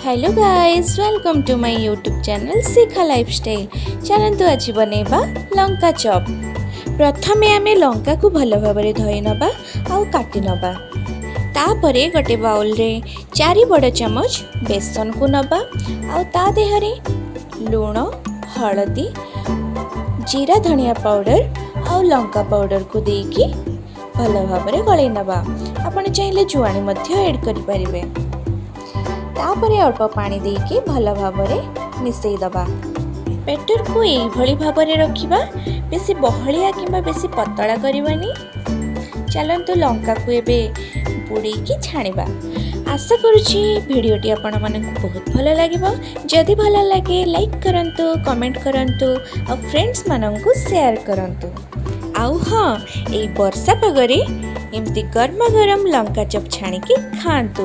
Hello guys, welcome to my YouTube channel Shikha lifestyle. ଚାଲନ୍ତୁ, ଆଜି ବନେଇବା ଲଙ୍କା ଚପ୍। ପ୍ରଥମେ ଆମେ ଲଙ୍କାକୁ ଭଲ ଭାବରେ ଧୋଇ ନେବା ଆଉ କାଟି ନେବା। ତାପରେ ଗୋଟେ ବାଉଲରେ 4 ବଡ଼ ଚାମଚ ବେସନକୁ ନେବା ଆଉ ତା ଦେହରେ ଲୁଣ, ହଳଦୀ, ଜିରା ଧନିଆ ପାଉଡ଼ର ଆଉ ଲଙ୍କା ପାଉଡ଼ରକୁ ଦେଇକି ଭଲ ଭାବରେ ଗୋଳେଇ ନେବା। ଆପଣ ଚାହିଁଲେ ଜୁଆଣି ମଧ୍ୟ ଏଡ଼୍ କରିପାରିବେ। ତାପରେ ଅଳ୍ପ ପାଣି ଦେଇକି ଭଲ ଭାବରେ ମିଶାଇ ଦେବା। ବେଟରକୁ ଏଇଭଳି ଭାବରେ ରଖିବା, ବେଶୀ ବହଳିଆ କିମ୍ବା ବେଶୀ ପତଳା କରିବାନି। ଚାଲନ୍ତୁ, ଲଙ୍କାକୁ ଏବେ ବୁଡ଼େଇକି ଛାଣିବା। ଆଶା କରୁଛି ଭିଡ଼ିଓଟି ଆପଣମାନଙ୍କୁ ବହୁତ ଭଲ ଲାଗିବ। ଯଦି ଭଲ ଲାଗେ, ଲାଇକ୍ କରନ୍ତୁ, କମେଣ୍ଟ କରନ୍ତୁ ଆଉ ଫ୍ରେଣ୍ଡସ୍ମାନଙ୍କୁ ସେୟାର କରନ୍ତୁ। ଆଉ ହଁ, ଏଇ ବର୍ଷା ପାଗରେ ଏମିତି ଗରମା ଗରମ ଲଙ୍କା ଚପ୍ ଛାଣିକି ଖାଆନ୍ତୁ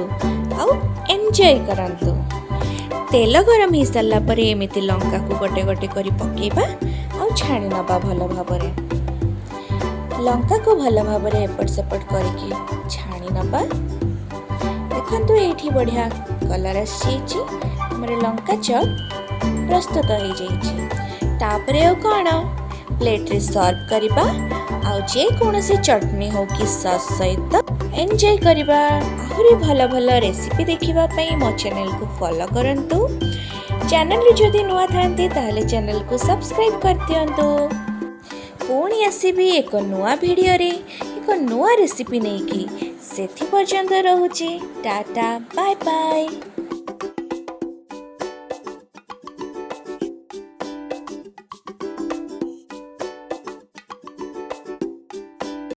ଆଉ ଏନ୍ଜୟ କରନ୍ତୁ। ତେଲ ଗରମ ହେଇସାରିଲା ପରେ ଏମିତି ଲଙ୍କାକୁ ଗୋଟେ ଗୋଟେ କରି ପକେଇବା ଆଉ ଛାଣି ନେବା। ଭଲ ଭାବରେ ଲଙ୍କାକୁ ଭଲ ଭାବରେ ଏପଟ ସେପଟ କରିକି ଛାଣି ନେବା। ଦେଖନ୍ତୁ, ଏଇଠି ବଢ଼ିଆ କଲର୍ ଆସିଯାଇଛି। ଆମର ଲଙ୍କା ଚପ୍ ପ୍ରସ୍ତୁତ ହେଇଯାଇଛି। ତାପରେ ଆଉ କ'ଣ, ପ୍ଲେଟ୍ରେ ସର୍ଭ କରିବା ଆଉ ଯେକୌଣସି ଚଟଣି ହଉ କି ସସ୍ ସହିତ ଏନ୍ଜୟ କରିବା। ଆହୁରି ଭଲ ଭଲ ରେସିପି ଦେଖିବା ପାଇଁ ମୋ ଚ୍ୟାନେଲକୁ ଫଲୋ କରନ୍ତୁ। ଚ୍ୟାନେଲରେ ଯଦି ନୂଆ ଥାନ୍ତି, ତାହେଲେ ଚ୍ୟାନେଲକୁ ସବସ୍କ୍ରାଇବ୍ କରିଦିଅନ୍ତୁ। ପୁଣି ଆସିବି ଏକ ନୂଆ ଭିଡ଼ିଓରେ ଏକ ନୂଆ ରେସିପି ନେଇକି। ସେଥି ପର୍ଯ୍ୟନ୍ତ ରହୁଛି। Tata, bye bye.